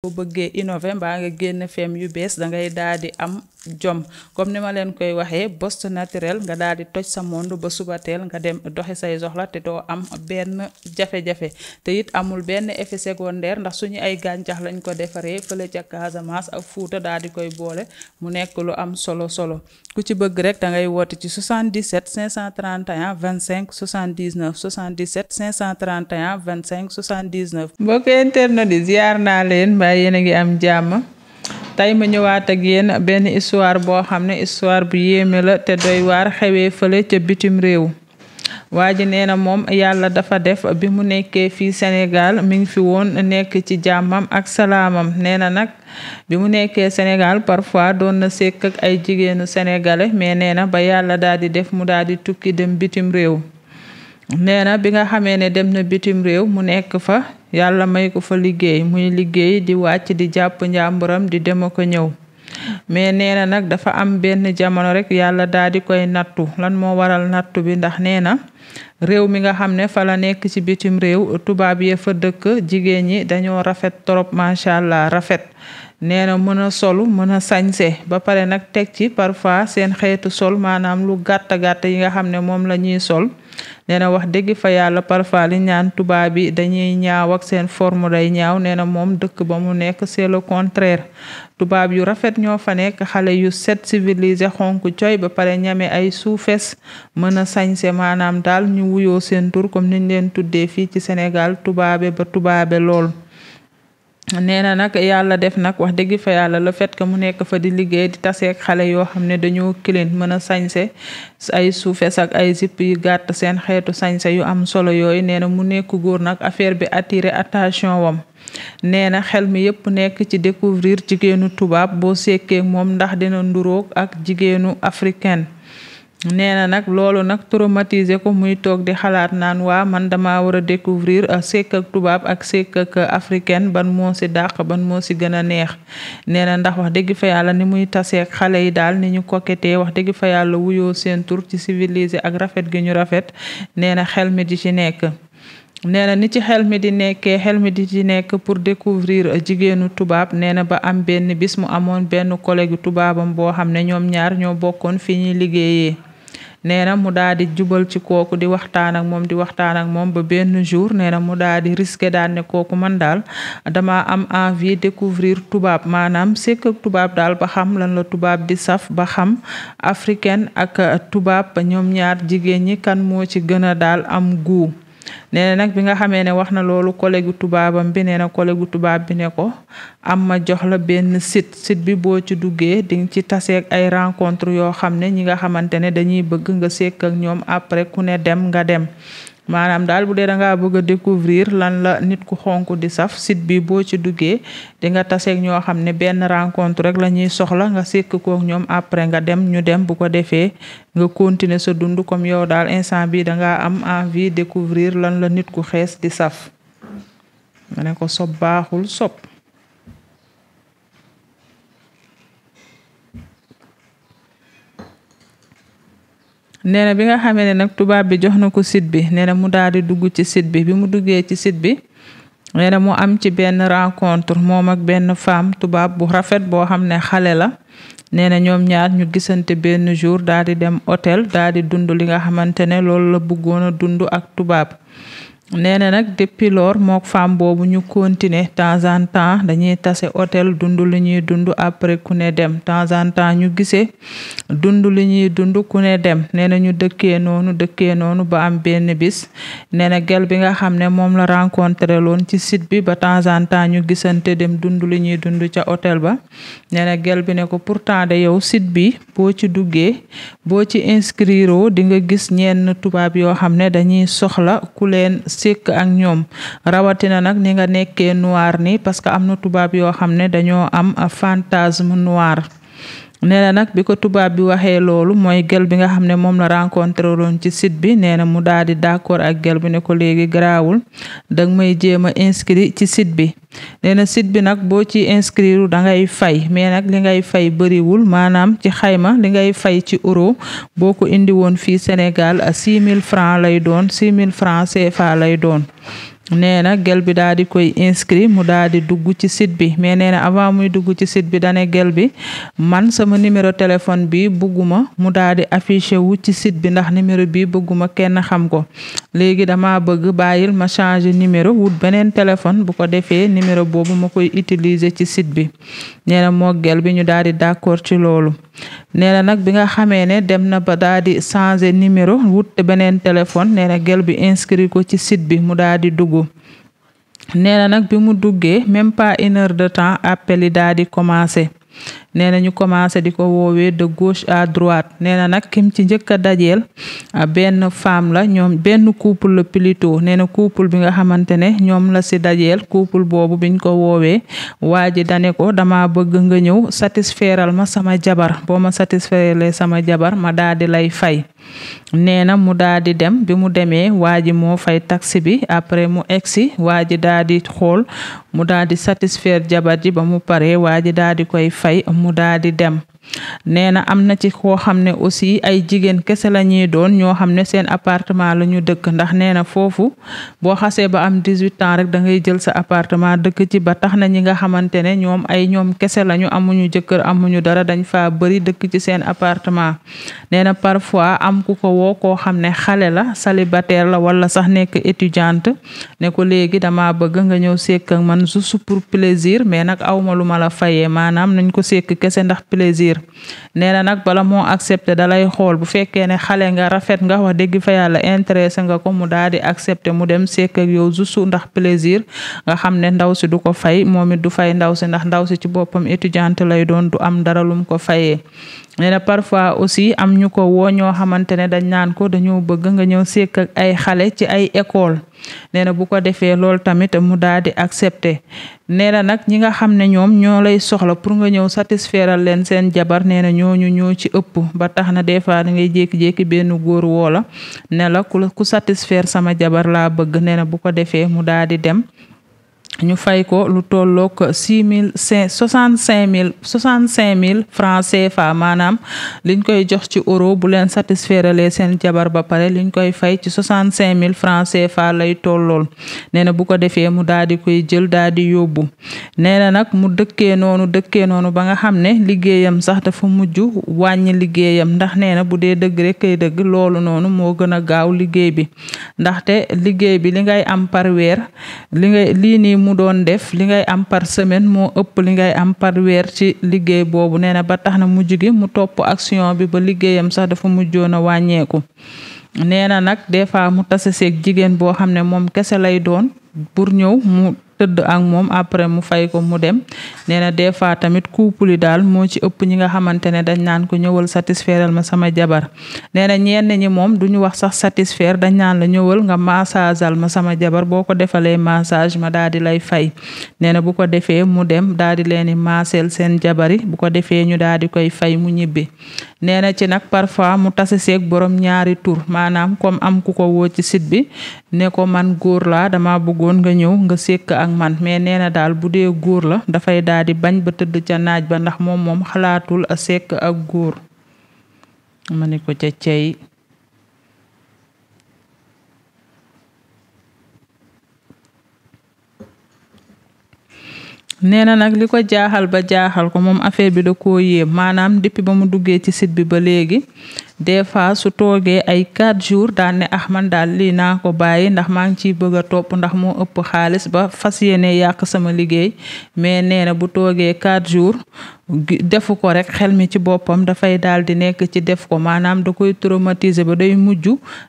boo bëggee innover mbaa nga génn feem yu bees da ngay daal di am jom comme ni ma leen koy waxee Boss Naturel nga daal di toj sa monde ba suba teel nga dem doxi say soxla te doo am benn jafe-jafe te it amul benn effet secondaire ndax suñu ay gàncax lañ ko defaree fële ca Casamance ak Fuuta daal di koy boole mu nekk lu am solo ku ci bëgg rek da ngay woote ci 77 531 25 79 77 531 25 79. mbokk internet yi ziar naa leen mbaa yéen a ngi am jàmm. tey ma ñëwaat ak yéen benn histoire boo xam ne histoire bu yéeme la te doy waar xewee fële ca bitim réew waa ji nee na moom yàlla dafa def bi mu nekkee fii Sénégal mi ngi fi woon nekk ci jàmmam ak salaamam nee na nag bi mu nekkee Sénégal parfois doon na sekk ak ay jigéenu sénégalais mais nee na ba yàlla daal di def mu daal di tukki dem bitim réew nee na bi nga xamee ne dem na bitim réew mu nekk fa yàlla may ko fa liggéey muy liggéey di wàcc di jàpp njàmburam di dem ko ñëw mais nee na nag dafa am benn jamono rek yàlla daal di koy nattu lan moo waral nattu bi ndax nee na réew mi nga xam ne fa la nekk ci bitim réew tubaab yee fa dëkk jigéen ñi dañoo rafet trop macha allah rafet nee na mën a solu mën a sañse ba pare nag teg ci parfois seen xeetu sol maanaam lu gàtt yi nga xam ne moom la ñuy sol nee na wax dëgg fa yàlla parfois li ñaan tubaab bi dañuy ñaaw ak seen forme day ñaaw nee na moom dëkk ba mu nekk c'est le contraire tubaab yu rafet ñoo fa nekk xale yu set civilisé xonk coy ba pare ñame ay suufes mën a sañse maanaam daal ñu wuyoo seen tur comme niñ leen tuddee fii ci Sénégal tubaabe ba tubaabe lool nee na nag yàlla def nag wax dëgg fa yàlla le fait que mu nekk fa di liggéey di taseeg xale yoo xam ne dañoo clean mën a sañse ay suufes ak ay zip yu gàtt seen xeetu sañse yu am solo yooyu nee na mu nekk góor nag affaire bi attiré attention wam nee na xel mi yépp nekk ci découvrir jigéenu tubaab boo sekkee moom ndax dina nduroog ak jigéenu africaine nee na nag loolu nag traumatisé ko muy toog di xalaat naan waa man dama war a découvrir sekk ak tubaab ak sekk ak africaine ban moo ci dàq ban moo ci gën a neex nee na ndax wax dëgg fa yàlla ni muy taseeg xale yi daal ni ñu koketee wax dëgg fa yàlla wuyoo seen tur ci civilisé ak rafet gi ñu rafet nee na xel mi di ci nekk nee na ni ci xel mi di nekkee xel mi di ci nekk pour découvrir jigéenu tubaab nee na ba am benn bis mu amoon benn collègue tubaabam boo xam ne ñoom ñaar ñoo bokkoon fi ñuy liggéeyee nee na mu daal di jubal ci kooku di waxtaan ak moom ba benn jour nee na mu daal di risqué daal ne kooku man daal dama am envie découvrir tubaab maanaam sekk ak tubaab daal ba xam lan la tubaab di saf ba xam africaine ak tubaab ñoom ñaar jigéen ñi kan moo ci gën a daal am goût nee na nag bi nga xamee ne wax na loolu collègue tubaabam bi nee na collègue tubaab bi ne ko am ma jox la benn site bi boo ci duggee di nga ci taseeg ay rencontre yoo xam ne ñi nga xamante ne dañuy bëgg nga sekk ak ñoom après ku ne dem nga dem maanaam daal bu dee da ngaa bëgg a découvrir lan la nit ku xonk di saf site bi boo ci duggee di nga taseeg ñoo xam ne benn rencontre rek la ñuy soxla nga sekk kook ñoom après nga dem ñu dem bu ko defee nga continuer sa dund comme yow daal instant bi da ngaa am envie découvrir lan la nit ku xees di saf ma ne ko sob baaxul sob nee na bi nga xamee ne nag tubaab bi jox na ko site bi nee na mu daal di dugg ci site bi mu duggee ci site bi nee na mu am ci benn rencontre moom ak benn femme tubaab bu rafet boo xam ne xale la nee na ñoom ñaar ñu gisante benn jour daal di dem hôtel daal di dund li nga xamante ne loolu la bëggoon a dund ak tubaab nee na nag depuis lors mook femme boobu ñu continuer temps en temps dañuy tase hôtel dund li ñuy dund après ku ne dem temps en temps ñu gisee dund li ñuy dund ku ne dem nee na ñu dëkkee noonu ba am benn bis nee na gel bi nga xam ne moom la rencontré loon ci site bi ba temps en temps ñu gisante dem dund li ñuy dund ca hôtel ba nee na gel bi ne ko pourtant de yow site bi boo ci duggee boo ci inscrire di nga gis ñenn tubaab yoo xam ne dañuy soxla ku leen sekk ak ñoom rawatina nag ni nga nekkee noir ni parce que am na tubaab yoo xam ne dañoo am fantasme noir nee na nag bi ko tubaab bi waxee loolu mooy gel bi nga xam ne moom la rencontré woon ci site bi nee na mu daal di d'accord ak gel bi ne ko léegi garaawul danga may jéem a inscrit ci site bi nee na site bi nag boo ci inscrire da ngay fay mais nag li ngay fay bëriwul maanaam ci xayma li ngay fay ci euro boo ko indi woon fii Sénégal 6 000 francs lay doon 6 000 francs CFA lay doon nee na gel bi daal di koy inscrit mu daal di dugg ci site bi mais nee na avant muy dugg ci site bi dane gel bi man sama numéro téléphone bi bëgguma mu daal di affiché wu ci site bi ndax numéro bi bëgguma kenn xam ko léegi dama bëgg bàyyil ma changer numéro wut beneen téléphone bu ko defee numéro boobu ma koy utiliser ci site bi nee na moo gel bi ñu daal di d'accord ci loolu nee na nag bi nga xamee ne dem na ba daal di changer numéro wut beneen téléphone nee na gel bi inscrit ko ci site bi mu daal di dugg nee na nag bi mu duggee même pas 1 heure de temps appel yi daal di commencer nee na ñu commencé di ko woowee de gauche à droite nee na nag kim ci njëkk a dajeel benn femme la ñoom benn couple la plutôt nee na couple bi nga xamante ne ñoom la si dajeel couple boobu biñ ko woowee waa ji dane ko dama bëgg nga ñëw satisfairal ma sama jabar boo ma satisfaire sama jabar ma daal di lay fay nee na mu daal di dem bi mu demee waa ji moo fay taxi bi après mu egsi waa ji daal di xool mu daal di satisfaire jabar ji ba mu paree waa ji daal di koy fay mu daal di dem nee na am na ci koo xam ne aussi ay jigéen kese la ñuy doon ñoo xam ne seen appartement la ñu dëkk ndax nee na foofu boo xasee ba am 18 ans rek da ngay jël sa appartement dëkk ci ba tax na ñi nga xamante ne ñoom kese lañu amuñu jëkkër amuñu dara dañ fa bëri dëkk ci seen appartement nee na parfois am ku ko woo koo xam ne xale la célibataire la wala sax nekk étudiante ne ko léegi dama bëgg nga ñëw sekk ak man juste pour plaisir mais nag awma lu ma la fayee maanaam nañ ko sekk kese ndax plaisir nee na nag bala moo accepté dalay xool bu fekkee ne xale nga rafet nga wax dëgg fa yàlla intéressé nga ko mu daal di accepté mu dem sekk ak yow juste ndax plaisir nga xam ne ndaw si du ko fay moom it du fay ndaw si ndax ndaw si ci boppam étudiante lay doon du am dara lum ko fayee nee na parfois aussi am ñu ko woo ñoo xamante ne dañ naan ko dañoo bëgg nga ñëw sekk ak ay xale ci ay école nee na bu ko defee loolu tamit mu daal di accepté nee na nag ñi nga xam ne ñoom ñoo lay soxla pour nga ñëw satisfairal leen seen jabar nee na ñooñu ñoo ci ëpp ba tax na des fois da ngay jékki-jékki benn góor woo la ne la ku satisfaire sama jabar laa bëgg nee na bu ko defee mu daal di dem ñu fay ko lu tollook 65 000 francs CFA maanaam liñ koy jox ci euro bu leen satisfaire lee seen jabar ba pare liñ koy fay ci 65 000 francs CFA lay tollool nee na bu ko defee mu daal di koy jël daal di yóbbu nee na nag mu dëkkee noonu ba nga xam ne liggéeyam sax dafa mujj wàññi liggéeyam ndax nee na bu dee dëgg rek kay dëgg loolu noonu moo gën a gaaw liggéey bi ndaxte liggéey bi li ngay am par weer lii nii mu doon def li ngay am par semaine moo ëpp li ngay am par weer ci liggéey boobu nee na ba tax na mujj gi mu topp action bi ba liggéeyam sax dafa mujjoon a wàññeeku nee na nag des fois mu tase seeg jigéen boo xam ne moom kese lay doon pour ñëw mu tëdd ak moom après mu fay ko mu dem nee na des fois tamit couple yi daal moo ci ëpp ñi nga xamante ne dañ naan ko ñëwal satisfaireal ma sama jabar nee na ñenn ñi moom duñu wax sax satisfaire dañ naan la ñëwal nga massageal ma sama jabar boo ko defalee massage ma daal di lay fay nee na bu ko defee mu dem daal di leen di massel seen jabar yi bu ko defee ñu daal di koy fay mu ñibbi nee na ci nag parfois mu tase seeg borom ñaari tur maanaam comme am ku ko woo ci site bi ne ko man góor laa dama bëggoon nga ñëw nga sekk ak man mais nee na daal bu dee góor la dafay daal di bañ ba tëdd ca naaj ba ndax moom xalaatul a sekk ak góor ma ne ko ca cey nee na nag li ko jaaxal ba jaaxal ko moom affaire bi da koo yéem maanaam depuis ba mu duggee ci site bi ba léegi des fois su toogee ay 4 jours daal ne man daal lii naa ko bàyyi ndax maa ngi ciy bëgg a topp ndax moo ëpp xaalis ba fas yéene yàq sama liggéey mais nee na bu toogee 4 jours defu ko rek xel mi ci boppam dafay daal di nekk ci def ko maanaam da koy traumatiser ba day mujj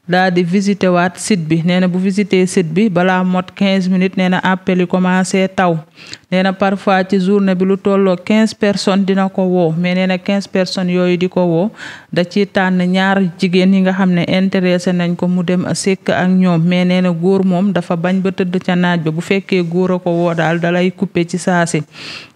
daal di visiter waat site bi nee na bu visiter site bi balaa mot 15 minutes nee na appel yi commencé taw nee na parfois ci journée bi lu tolloo 15 personnes dina ko woo mais nee na 15 personnes yooyu di ko woo da ci tànn ñaar jigéen yi nga xam ne intéressé nañ ko mu dem sekk ak ñoom mais nee na góor moom dafa bañ ba tëdd ca naaj ba bu fekkee góor a ko woo daal dalay couper ci saasi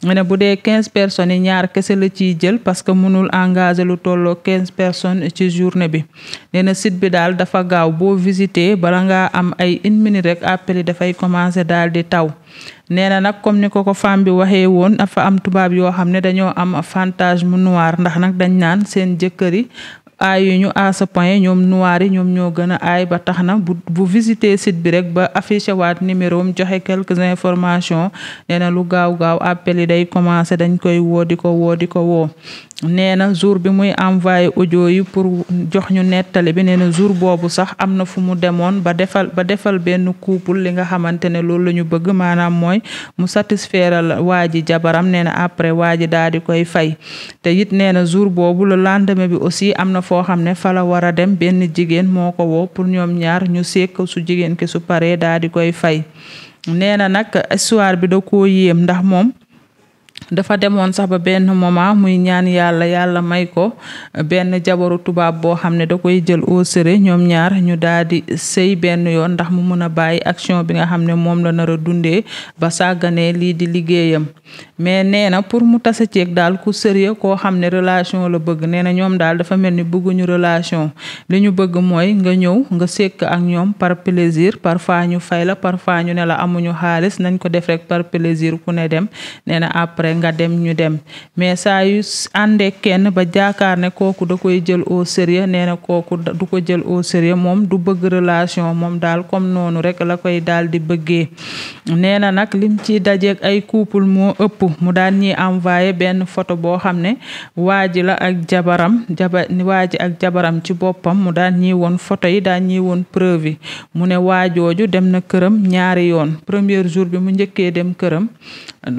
nee na bu dee 15 personnes yi ñaar kese la ciy jël parce que mënul engagé lu tolloo 15 personnes ci journée bi nee na site bi daal dafa gaaw boo visiter bala ngaa am ay 1 minute rek appel yi dafay commencer daal di taw nee na nag comme ni ko femme bi waxee woon dafa am tubaab yoo xam ne dañoo am fantasme noir ndax nag dañ naan seen jëkkër yi aayuñu à ce point ñoom noir yi ñoom ñoo gën a aay ba tax na bu visiter site bi rek ba affiché waat numéro am joxe quelques informations nee na lu gaaw appel yi day commencé dañ koy woo di ko woo nee na jour bi muy envoyé audio yi pour jox ñu nettali bi nee na jour boobu sax am na fu mu demoon ba defal benn couple li nga xamante ne loolu la ñu bëgg maanaam mooy mu satisfairal waa ji jabaram nee na après waa ji daal di koy fay te it nee na jour boobu le lendemain bi aussi am na foo xam ne fa la war a dem benn jigéen moo ko woo pour ñoom ñaar ñu sekk su jigéen ki su paree daal di koy fay nee na nag histoire bi da koo yéem ndax moom dafa demoon sax ba benn moment muy ñaan yàlla may ko benn jabaru tubaab boo xam ne da koy jël au sérieux ñoom ñaar ñu daal di sëy benn yoon ndax mu mën a bàyyi action bi nga xam ne moom la nar a dundee ba sàgganee lii di liggéeyam mais nee na pour mu tasa ceeg daal ku sérieux koo xam ne relation la bëgg nee na ñoom daal dafa mel ni bëgguñu relation li ñu bëgg mooy nga ñëw nga sekk ak ñoom par plaisir parfois ñu fay la parfois ñu ne la amuñu xaalis nañ ko def rek par plaisir ku ne dem nee na après nga dem ñu dem mais saa yu àndee kenn ba jaakaar ne kooku da koy jël au sérieux nee na kooku du ko jël au sérieux moom du bëgg relation moom daal comme noonu rek la koy daal di bëggee nee na nag lim ci dajeeg ay couple moo ëpp mu daan ñuy envoyé benn photo boo xam ne waa ji la ak jabaram ci boppam mu daan ñuy woon photo yi daan ñuy woon preuve yi mu ne waajooju dem na këram ñaari yoon premier jour bi mu njëkkee dem këram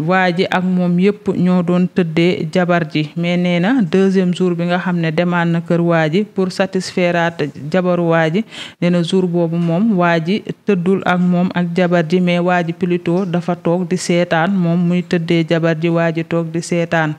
waa ji ak moom yëpp ñoo doon tëddee jabar ji mais nee na deuxième jour bi nga xam ne demaan na kër waa ji pour satisfaire jabaru waa ji nee na jour boobu moom waa ji tëddul ak moom ak jabar ji mais waa ji plutôt dafa toog di seetaan moom muy tëddee jabar ji waa ji toog di seetaan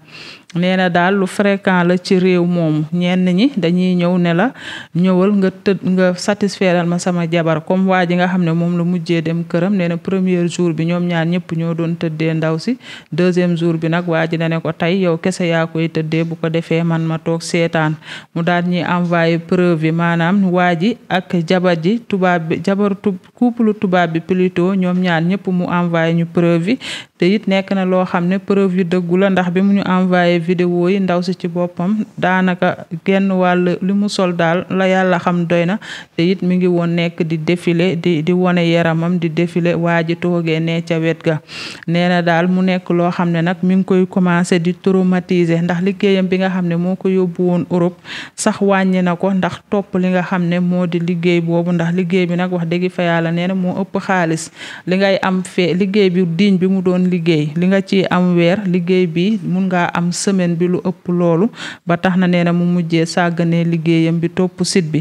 nee na daal lu fréquent la ci réew moomu ñenn ñi dañuy ñëw ne la ñëwal nga satisfairal ma sama jabar comme waa ji nga xam ne moom la mujjee dem këram nee na premier jour bi ñoom ñaar ñëpp ñoo doon tëddee ndaw si deuxième jour bi nag waa ji da ne ko tey yow kese yaa koy tëddee bu ko defee man ma toog seetaan mu daal ñuy envoyé preuve yi maanaam waa ji ak jabar ji couple tubaab bi plutôt ñoom ñaar ñëpp mu envoyé ñu preuve yi te it nekk na loo xam ne preuve yu dëggu la ndax bi mu ñu envoyé vidéo yi ndaw si ci boppam daanaka genn wàll li mu sol daal la yàlla xam doy na te it mi ngi woon nekk di défilé di wone yaramam di défilé waa ji toogee ne ca wet ga nee na daal mu nekk loo xam ne nag mi ngi koy commencé di traumatiser ndax liggéeyam bi nga xam ne moo ko yóbbu woon Europe sax wàññi na ko ndax topp li nga xam ne moo di liggéey boobu ndax liggéey bi nag wax dëgg fa yàlla nee na moo ëpp xaalis li ngay am fee liggéey bi diñ bi mu doon liggéey li nga ci am weer liggéey bi mun ngaa am semaine bi lu ëpp loolu ba tax na nee na mu mujjee sàgganee liggéeyam bi topp site bi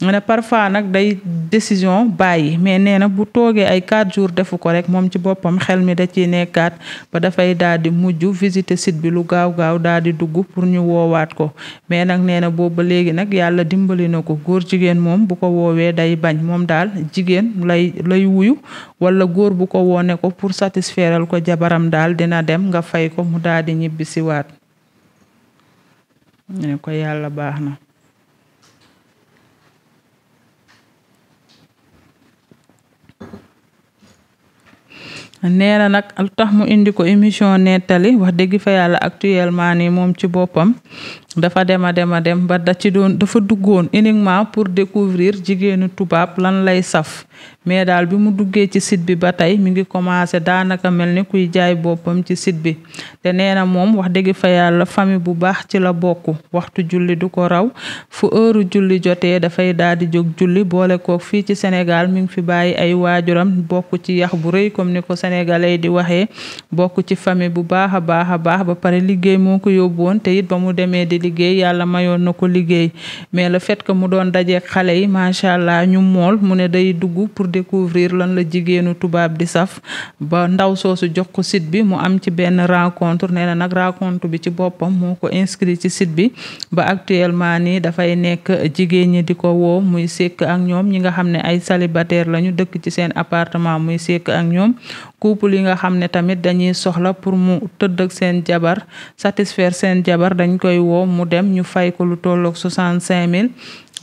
ne parfois nag day décision bàyyi mais nee na bu toogee ay 4 jours defu ko rek moom ci boppam xel mi da ciy nekkaat ba dafay daal di mujj visiter site bi lu gaaw daal di dugg pour ñu woowaat ko mais nag nee na boobu ba léegi nag yàlla dimbali na ko góor jigéen moom bu ko woowee day bañ moom daal jigéen lay wuyu wala góor bu ko woone ko pour satisfairal ko jabaram daal dina dem nga fay ko mu daal di ñibbi siwaat ñu ne ko yàlla baax na nee na nag lu tax mu indi ko émission nettali wax dëgg fa yàlla actuellement nii moom ci boppam dafa dem ba dafa duggoon uniquement pour découvrir jigéenu tubaab lan lay saf mais daal bi mu duggee ci site bi ba tey mi ngi commencé daanaka mel ni kuy jaay boppam ci site bi te nee na moom wax dëgg fa yàlla famille bu baax ci la bokk waxtu julli du ko raw fu heure julli jotee dafay daal di jóg julli boole kook fii ci Sénégal mi ngi fi bàyyi ay waajuram bokk ci yax bu rëy comme ni ko sénégalais di waxee bokk ci famille bu baax a baax ba pare liggéey moo ko yóbbuwoon te it ba mu demee di liggéey yàlla mayoon na ko liggéey mais le fait que mu doon dajeek xale yi macha allah ñu mool mu ne day dugg pour découvrir lan la jigéenu tubaab di saf ba ndaw soosu jox ko site bi mu am ci benn rencontre nee na nag rencontre bi ci boppam moo ko inscrit ci site bi ba actuellement nii dafay nekk jigéen ñi di ko woo muy sekk ak ñoom ñi nga xam ne ay célibataire lañu dëkk ci seen appartement muy sekk ak ñoom couple yi nga xam ne tamit dañuy soxla pour mu tëdd ak seen jabar satisfaire seen jabar dañ koy woo mu dem ñu fay ko lu tolloog 65 000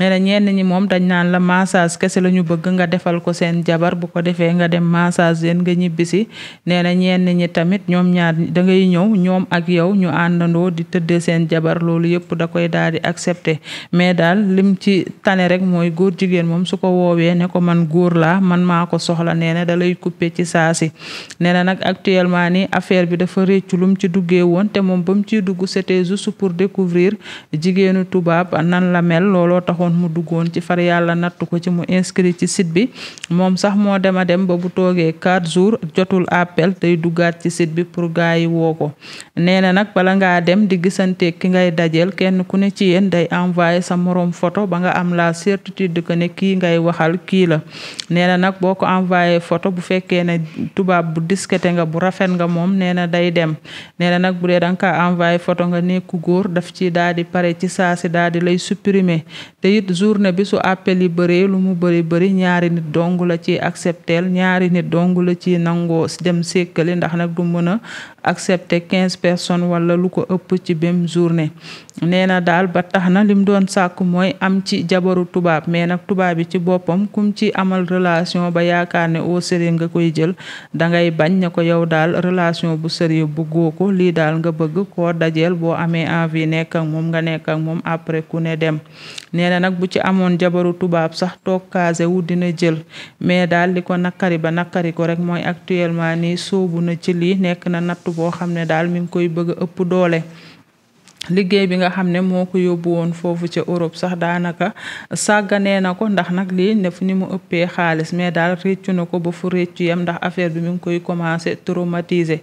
nee na ñenn ñi moom dañ naan la massage kese la ñu bëgg nga defal ko seen jabar bu ko defee nga dem massage leen nga ñibbisi nee na ñenn ñi tamit ñoom ñaar da ngay ñëw ñoom ak yow ñu àndandoo di tëddee seen jabar loolu yëpp da koy daal di accepter mais daal lim ci tane rek mooy góor jigéen moom su ko woowee ne ko man góor laa man maa ko soxla nee na da lay couper ci saasi nee na nag actuellement ni affaire bi dafa réccu lum ci duggee woon te moom ba mu ciy dugg c'était juste pour découvrir jigéenu tubaab nan la mel looloo taxoon mu duggoon ci far yàlla nattu ko ci mu inscrit ci site bi moom sax moo dema dem ba bu toogee 4 jours jotul appel day duggaat ci site bi pour gaa yi woo ko nee na nag bala ngaa dem di gisante ki ngay dajeel kenn ku ne ci yéen day envoyé sa moroom photo ba nga am la certitude que ne kii ngay waxal kii la nee na nag boo ko envoyé photo bu fekkee ne tubaab bu disquette nga bu rafet nga moom nee na day dem nee na nag bu dee danga ka envoyé photo nga nekku góor daf ci daal di pare ci saasi daal di lay supprimer te it journée bi su appel yi bëree lu mu bëri ñaari nit dong la ci acceptel ñaari nit dong la ci nangoo dem sékkali ndax nag du mën a accepter 15 personnes wala lu ko ëpp ci même journée nee na daal ba tax na lim doon sàkk mooy am ci jabaru tubaab mais nag tubaab bi ci boppam kum ci amal relation ba yaakaar ne au sérieux nga koy jël dangay bañ ne ko yow daal relation bu sérieux bëggoo ko lii daal nga bëgg koo dajeel boo amee envie nekk ak moom nga nekk ak moom après ku ne dem nee na nag bu ci amoon jabaru tubaab sax toog kaase wu dina jël mais daal li ko nakari ba nakari ko rek mooy actuellement nii soobu na ci lii nekk na nattu boo xam ne daal mi ngi koy bëgg a ëpp doole liggéey bi nga xam ne moo ko yóbbu woon foofu ca Europe sax daanaka sàgganee na ko ndax nag lii def ni mu ëppee xaalis mais daal réccu na ko ba fu réccu yam ndax affaire bi mi ngi koy commencer traumatiser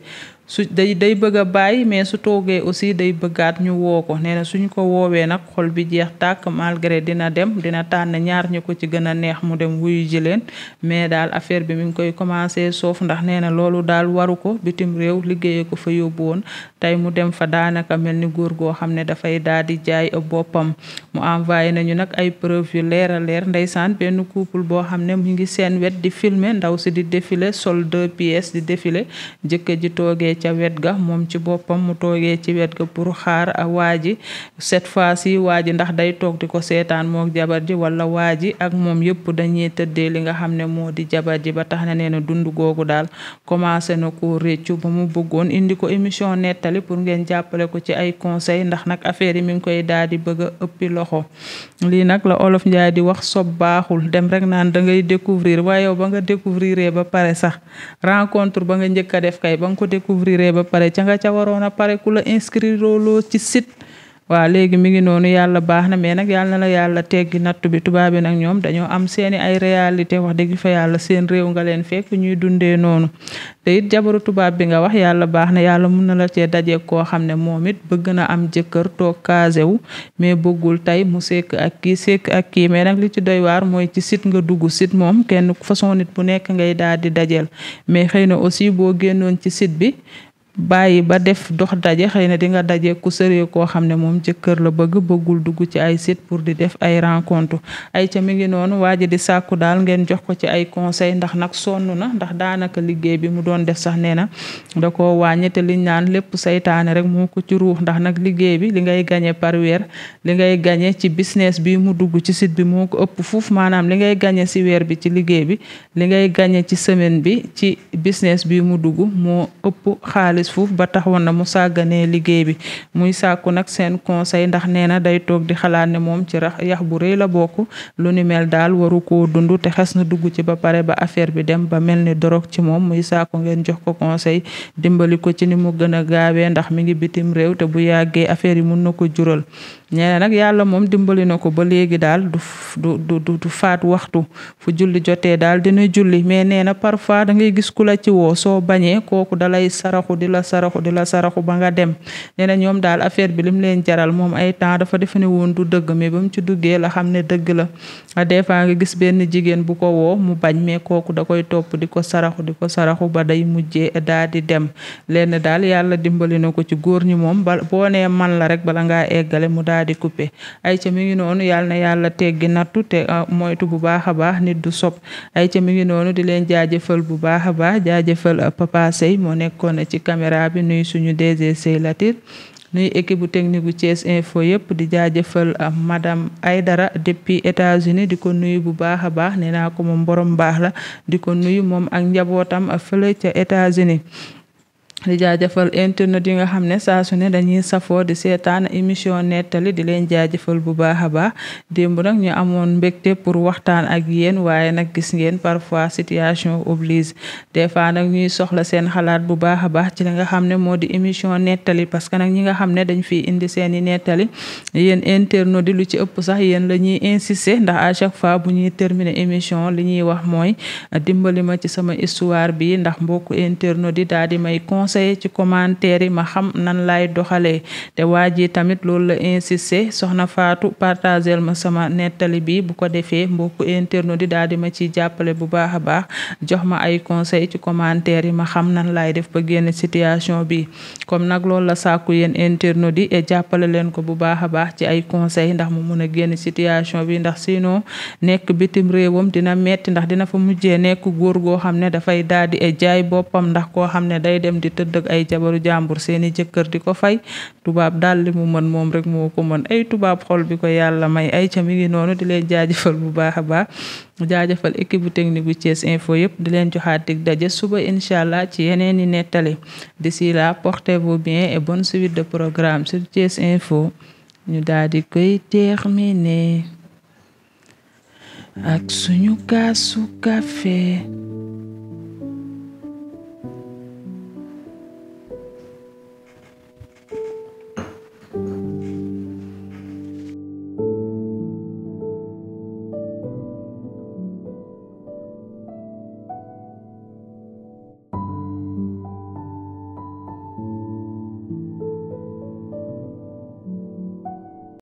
su day bëgg a bàyyi mais su toogee aussi day bëggaat ñu woo ko nee na suñ ko woowee nag xol bi jeex tàkk malgré dina dem dina tànn ñaar ñu ko ci gën a neex mu dem wuyu ji leen mais daal affaire bi mi ngi koy commencer soof ndax nee na loolu daal waru ko bitim réew liggéeyee ko fa yóbbu woon tey mu dem fa daanaka mel ni góor goo xam ne dafay daal di jaay boppam mu envoyé nañu nag ay preuve yu leer a leer ndeysaan benn couple boo xam ne mu ngi seen wet di filmer ndaw si di défilé sol 2 pièces di défilé jëkkër ji toogee ca wet ga moom ci boppam mu toogee ci wet ga pour xaar waa ji cette fois-ci waa ji ndax day toog di ko seetaan mook jabar ji wala waa ji ak moom yëpp dañuy tëddee li nga xam ne moo di jabar ji ba tax na nee na dund googu daal commencé na ko réccu ba mu bëggoon indi ko émission nettali pour ngeen jàppale ko ci ay conseil ndax nag affaire yi mi ngi koy daal di bëgg a ëppi loxo lii nag la olof Njaay di wax sob baaxul dem rek naan da ngay découvrir waaye yow ba nga découvrir ba pare sax rencontre ba nga njëkk a def kay ba nga ko découvrir ba pare ca nga ca waroon a pare ku la inscrire loo ci site waaw léegi mi ngi noonu yàlla baax na mais nag yàlla na la yàlla teggi nattu bi tubaab bi nag ñoom dañoo am seeni ay réalité wax dëgg fa yàlla seen réew nga leen fekk ñuy dundee noonu te it jabaru tubaab bi nga wax yàlla baax na yàlla mun na la cee daje koo xam ne moom it bëgg na am jëkkër toog casé wu mais bëggul tey mu sekk ak kii mais nag li ci doy waar mooy ci site nga dugg site moom kenn façon nit bu nekk ngay daal di dajeel mais xëy na aussi boo génnoon ci site bi bàyyi ba def dox daje xëy na di nga daje ku sëree koo xam ne moom jëkkër la bëggul dugg ci ay site pour di def ay rencontre ay ca mi ngi noonu waa ji di sàkku daal ngeen jox ko ci ay conseil ndax nag sonn na ndax daanaka liggéey bi mu doon def sax nee na da koo wàññi te liñ naan lépp saytaane rek moo ko ci ruux ndax nag liggéey bi li ngay gagné par weer li ngay gagné ci business bi mu dugg ci site bi moo ko ëpp fuuf maanaam li ngay gagné si weer bi ci liggéey bi li ngay gagné ci semaine bi ci business bi mu dugg moo ëpp xaalis fuuf ba taxoon na mu sàgganee liggéey bi muy sàkku nag seen conseil ndax nee na day toog di xalaat ne moom ci yax bu rëy la bokk lu ni mel daal waru koo dund te xes na dugg ci ba pare ba affaire bi dem ba mel ni dorog ci moom muy sàkku ngeen jox ko conseil dimbali ko ci ni mu gën a gaawee ndax mi ngi bitim réew te bu yàggee affaire yi mun na ko jural ñene nag yàlla moom dimbali na ko ba léegi daal du faat waxtu fu julli jotee daal dina julli mais nee na parfois da ngay gis ku la ci woo soo bañee kooku dalay saraxu di la saraxu ba nga dem nee na ñoom daal affaire bi lim leen jaral moom ay temps dafa defe ne woon du dëgg mais ba mu ci duggee la xam ne dëgg la des fois nga gis benn jigéen bu ko woo mu bañ mais kooku da koy topp di ko saraxu ba day mujjee daal di dem leen daal yàlla dimbali na ko ci góor ñi moom boo nee man la rek bala ngaa eggale mu daal di coupé ay ca mi ngi noonu yàlla na yàlla teggi nattu te moytu bu baax a baax nit du sob ay ca mi ngi noonu di leen jaajëfal bu baax a baax jaajëfal Papa Sey moo nekkoon ci caméra bi nuy suñu DG Sey Latir nuyu équipe bu technique bu Thiès Info yëpp di jaajëfal madame Aydara depuis États-Unis di ko nuyu bu baax a baax nee naa ko moom borom baax la di ko nuyu moom ak njabootam fële ca États-Unis di jaajëfal internet yi nga xam ne saa su ne dañuy safoo di seetaan émission nettali di leen jaajëfal bu baax a baax démb nag ñu amoon mbégte pour waxtaan ak yéen waaye nag gis ngeen parfois situation oblige des fois nag ñuy soxla seen xalaat bu baax a baax ci li nga xam ne moo di émission nettali parce que nag ñi nga xam ne dañ fiy indi seeni nettali yéen internet di lu ci ëpp sax yéen la ñuy insister ndax à chaque fois bu ñuy terminer émission li ñuy wax mooy dimbali ma ci sama histoire bi ndax mbokku internet di daal di may conseil ci commentaire yi ma xam nan lay doxalee te waa ji tamit loolu la insister soxna Fatou partagel ma sama nettali bi bu ko defee mbokku internet di daal di ma ciy jàppale bu baax a baax jox ma ay conseil ci commentaire yi ma xam nan lay def ba génn situation bi comme nag loolu la sàkku yéen internet di et jàppale leen ko bu baax a baax ci ay conseil ndax mu mun a génn situation bi ndax sinon nekk bitim réewam dina metti ndax dina fa mujjee nekk góor goo xam ne dafay daal di jaay boppam ndax koo xam ne day dem di tëdd ay jabaru jàmbur seeni jëkkër di ko fay tubaab daal li mu mën moom rek moo ko mën ay tubaab xol bi ko yàlla may ay ca mi ngi noonu di leen jaajëfal bu baax a baax jaajëfal équipe bu technique bu Thiès Info yëpp di leen joxaat dig daje suba incha allah ci yeneen i nettali d'ici là portez-vous bien et bonne suite de programme sur Thiès Info ñu daal di koy terminer ak suñu kaasu café